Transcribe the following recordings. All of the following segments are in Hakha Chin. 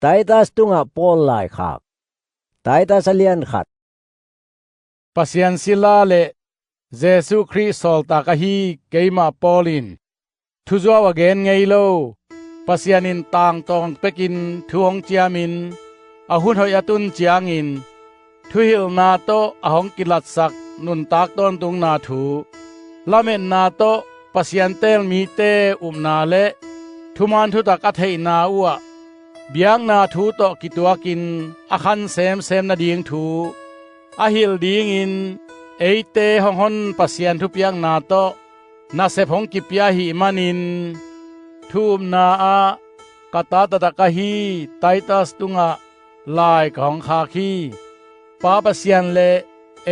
Titus tungah Paul lai khak. Titus a lian khat. Pasian sila le Jesuh Khrih sol ta ka hi keimah Paul in thuzuau again ngei lo Pasian in tang tong pekin thuong chiamin a hun hoi atun chiang in thuhil na to ahong kilat sak nun tak ton tung na thu lamen na to Pasian tel mi te um na le thuman thu tak a thei na ua biang na thu to kituakin a khan sem sem na ding thu a hil ding in eite hong hon Pasian thu piang na to na se phong ki pia hi manin thum na a kata ta ka hi Titus tunga lai ka hong kha khi pa Pasian le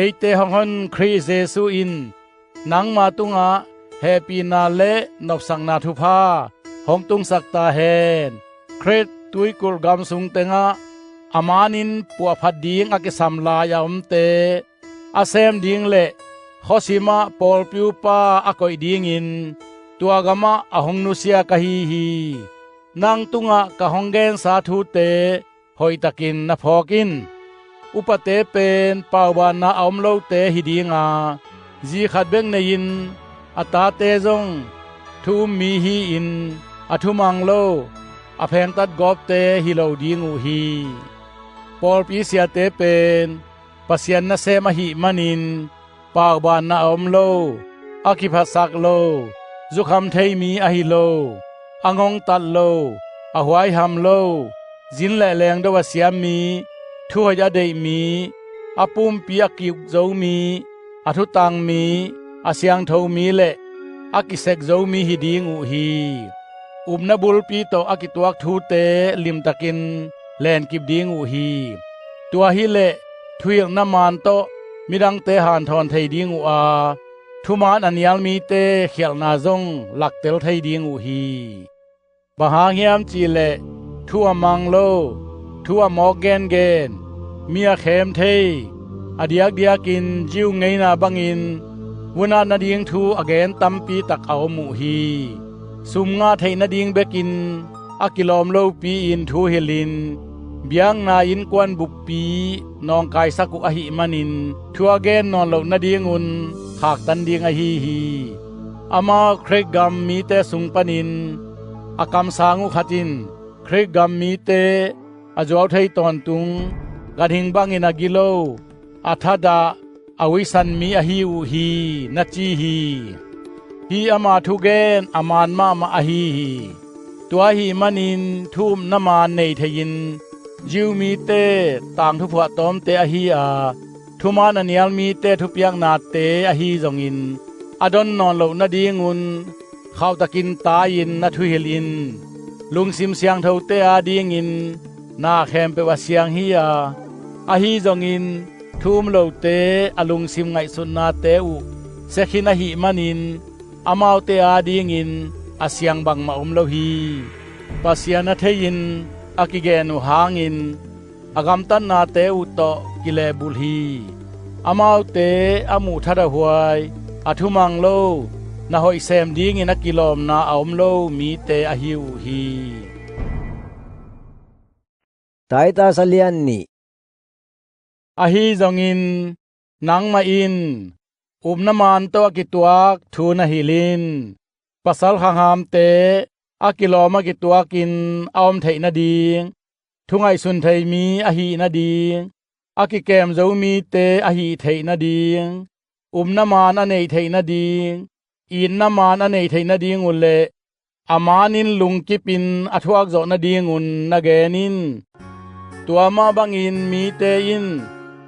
eite hong hon Khrih Jesu in nangma tunga happy na le nopsang na thu pha hong tung sak ta hen Kret tuikur gam sung tenga amanin pua phat ding akisam la ya um te asem ding le khosima pol piu pa akoi ding in tuagama ahong nu sia ka hi hi nang tunga ka honggen sa thu te hoi takin na phokin upate pen pawa na aum lo te hi dinga zi khat beng nei in ata te zong thu mi hi in athumang lo a pheng tat gop te hi lo ding u hi Paul pi sia te pen pasian na se ma hi manin pawa na aum lo akipha sak lo zukham thei mi a hi lo angong tat lo a huai ham lo zin le leng do siam mi thu hoi a dei mi a pum pi a kiuk zo mi a thu tang mi a siang tho mi le a kisek zo mi hi ding u hi umna bul pi to a kituak thu te lim takin len kip ding u hi tua hi le thuil na man to midang te han thon thei ding u a thuman anial mi te khial na zong lak tel thei ding u hi Bahang hiam chi le thu amang lo thu amok gen gen mi a khem thei adiak diakin jiu ngei na bangin wuna na ding thu again tampi tak au mu hi sum nga thei na ding bekin akilom lo pi in thu hilin biang na in kwan bup pi nong kai saku a hi manin thu again non lo na ding un khak tan ding a hi hi ama khrek gam mi te sung panin akam sangu khatin khrek gam mi te ajuaw thei ton tung gadhing bangin agilo athada awisan mi a hi u hi na chi hi hi ama thu gen aman ma ma a hi hi tua hi manin thum na ma nei thein jiu mi te tang thu phua tom te a hi a thuman anial mi te thu piak na te a hi zongin adon non lo na dingun khau takin ta in na thu hil in lungsim siang tho te a ding in na khem pe wa siang hi a a hi zongin thum lo te alung sim ngai sun na te u sekhin a hi manin amau te a ding in a siang bang ma um lo hi pasian a thein akigenu hangin agam tan na te u to kile bul hi amau te amu thada huai athumang lo na hoi sem ding in akilom na aum lo mi te a hi u hi. Titus alian ni. A hi zongin nangma in umna man to akituak thu na hilin pasal hangam te akilom akituakin aum thei na ding thungai sun thei mi a hi na ding akikem zo mi te a hi thei na ding umna man a nei thei na ding in na man a nei thei na ding ule amanin lungkipin athuak zo na dingun na genin tuama bangin mi te in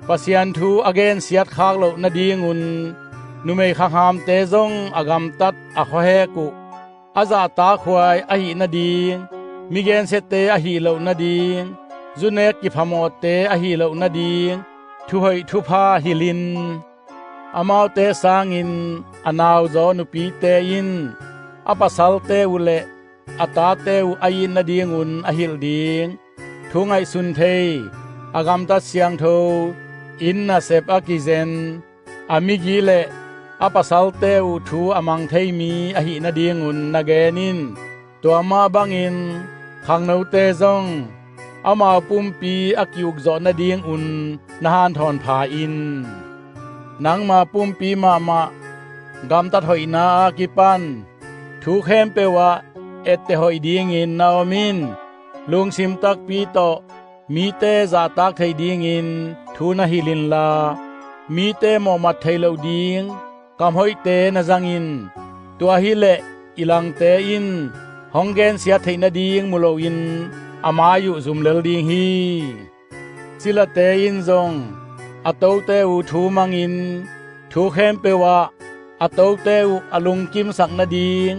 pasian thu again siat khak lo na dingun numei kha ham te zong agam tat a kho he ku aza ta khuai a hi na ding migen se te a hi lo na ding zunek ki phamo te a hi lo na ding thu hoi thu pha hilin amau te sangin anau zo nupi te in apasal te u le ata te u ayin na dingun a hil ding thu ngai sun thei agam ta siang tho in na sep akizen amigi le apasal te u thu amang thei mi a hi na dingun na genin tuama bangin khang no te zong Amah pumpi a kiuk zawh na ding un na han thawn pha in. Nangmah pumpi mah mah gamtat hoi na kipan thu khem pewa ette hoi ding in naomin lungsim takpi to mi te za tak thei ding in thu na hilin la mi te mo mat thei lo ding kam hoi te na zang in tua hi le ilang te in honggen sia thei na ding mulo in amayu zum lel ding hi sila te in zong ato te u thu mang in thu khem pewa ato te u alung kim sak na ding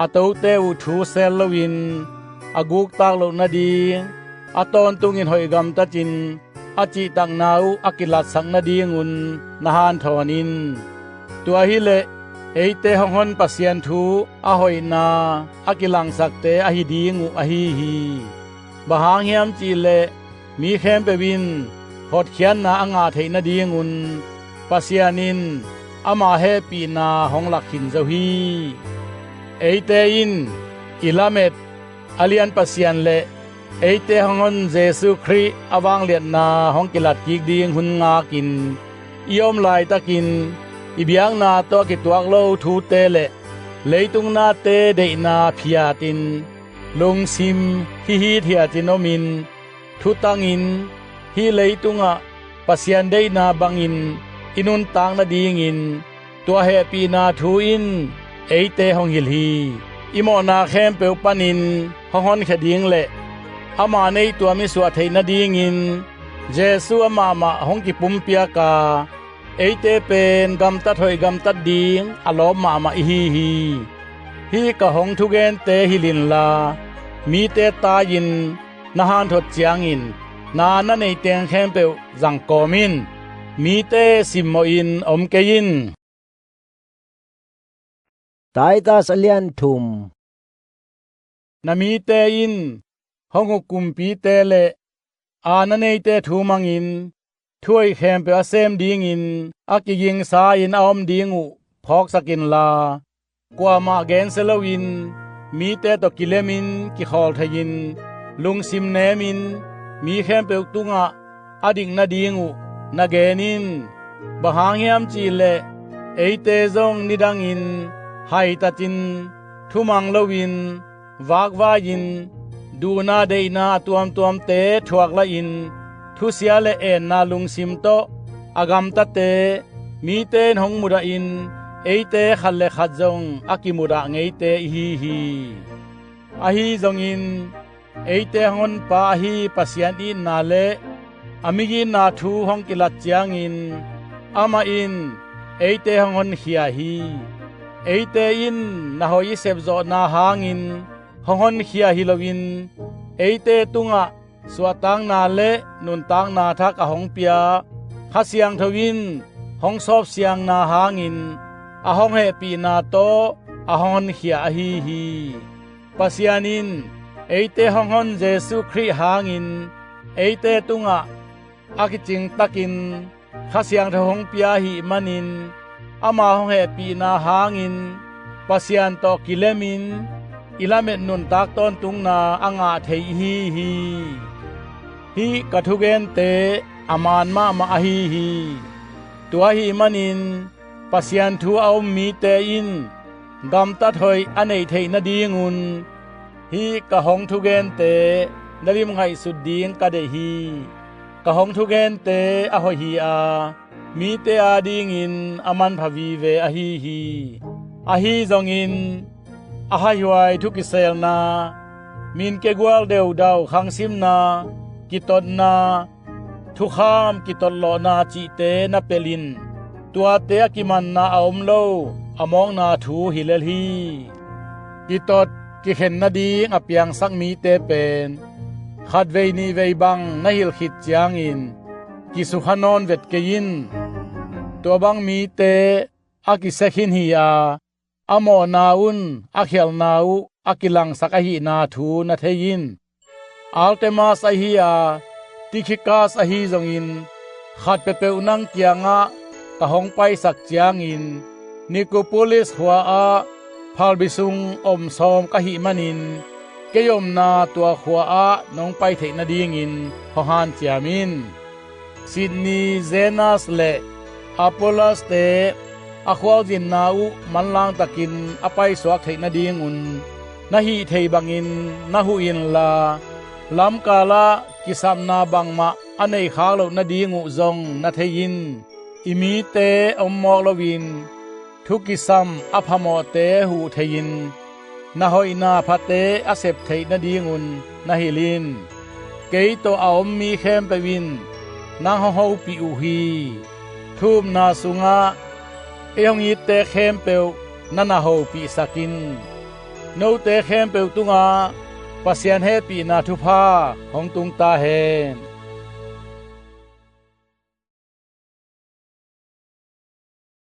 ato te u thu sel lo in aguk tak lo na ding aton tung in hoi gam ta chin achi tak na u akilat sak na ding un na han thon in tua hi le eite hong hon pasian thu a hoi na akilang sak te a hi ding u a hi hi bahang hiam chi le mi khem pe win hot khian na anga thei na ding un pasianin ama he pi na hong lak hin zo hi eite in ilamet alian pasian le eite hongon Jesu Khrih awang lian na hong kilat kik ding hun nga kin iom lai takin ibiang na to ki tuak lo thu te le leitung na te de na phiatin lungsim hi hi thia chinomin thu tangin hi leitunga pasian dei na bangin inun tang na ding in tua he pi na thu in eite hong hil hi imo na khem pe panin hong hon khe ding le ama nei tua mi suwa thei na ding in Jesu ama ma hong ki pum pia ka eite pen gam ta thoi gam ta ding alom ma ma hi hi hi ka hong thu gen te hilin la mi te ta yin na han thot chiang in na na nei teng khem pe zang komin mi te sim mo in om ke in. Titus alian thum. Na mi te in hongu kumpi te le a na nei te thu mang in thuai khem pe asem ding in akiying sa in aom ding u phok sakin la kwa ma gen selowin mi te to kilemin ki khol thayin lungsim nemin mi khem pe tunga ading na ding u na genin bahang hiam chi le eite zong nidang in hai ta chin thumang lowin wak wa in du na dei na tuam tuam te thuak la in thu sia le en na lungsim to agam ta te mi ten hong mura in eite khal le khat zong akimura ngei te hi hi a hi zong in eite hon pa hi pasian in na le amigi na thu hong kilat chiang in ama in eite hong hon khia hi eite in na hoi sep zo na hangin hong hon khia hi lowin eite tunga suatang na le nun tang na thak a hong pia kha siang thowin hong sop siang na hangin a hong he pi na to a hon khia hi hi pasianin eite hong hon Jesu Khrih hangin eite tunga akiching takin kha siang tho hong pia hi manin ama hong he pi na hangin pasian to kilemin ilamet nun tak ton tung na anga thei hi hi hi kathugen te aman ma ma a hi hi tua hi manin pasian thu aum mi te in gam ta thoi anei thei na dingun hi ka hong thu gen te nalim ngai su ding ka de hi ka hong thu gen te a hoi hi a mi te a ding in aman phavi ve a hi hi a hi zong in a hai huai thu ki sel na min ke gwal deu dau khang sim na ki ton na thu kham ki ton lo na chi te na pelin tua te ki man na aom lo among na thu hi lel hi ki tot ki khen na ding apiang sak mi te pen khat vei ni vei bang na hil khit chiang in ki su khanon vet ke in tua bang mi te aki sekhin hi a amo na un akhel na u akilang sak a hi na thu na thein Altemas a hi a Tikhikas a hi zong in khat pe pe unang kianga ka hong pai sak chiang in Nikopolis hua a phalbisung om som ka hi manin Keiom na tua khua ah nong pai theih na ding in hohan chiamin. Sydney Zenas le Apollos te a khualzin na u manlang takin a pai suak theih na ding un na hi thei bangin na hu in la lamkala kisam na bangma anei kha lo na ding u zong na theiin imi te om mok loin thukisam a phamo te hu theiin na hoi na phate a sep thei na dingun na hilin kei to a om mi khem pewin nang ho ho pi u hi thum na sunga ehong i te khem peu na na ho pi sakin no te khem peu tunga pasian he pi na thu pha hong tung ta hen.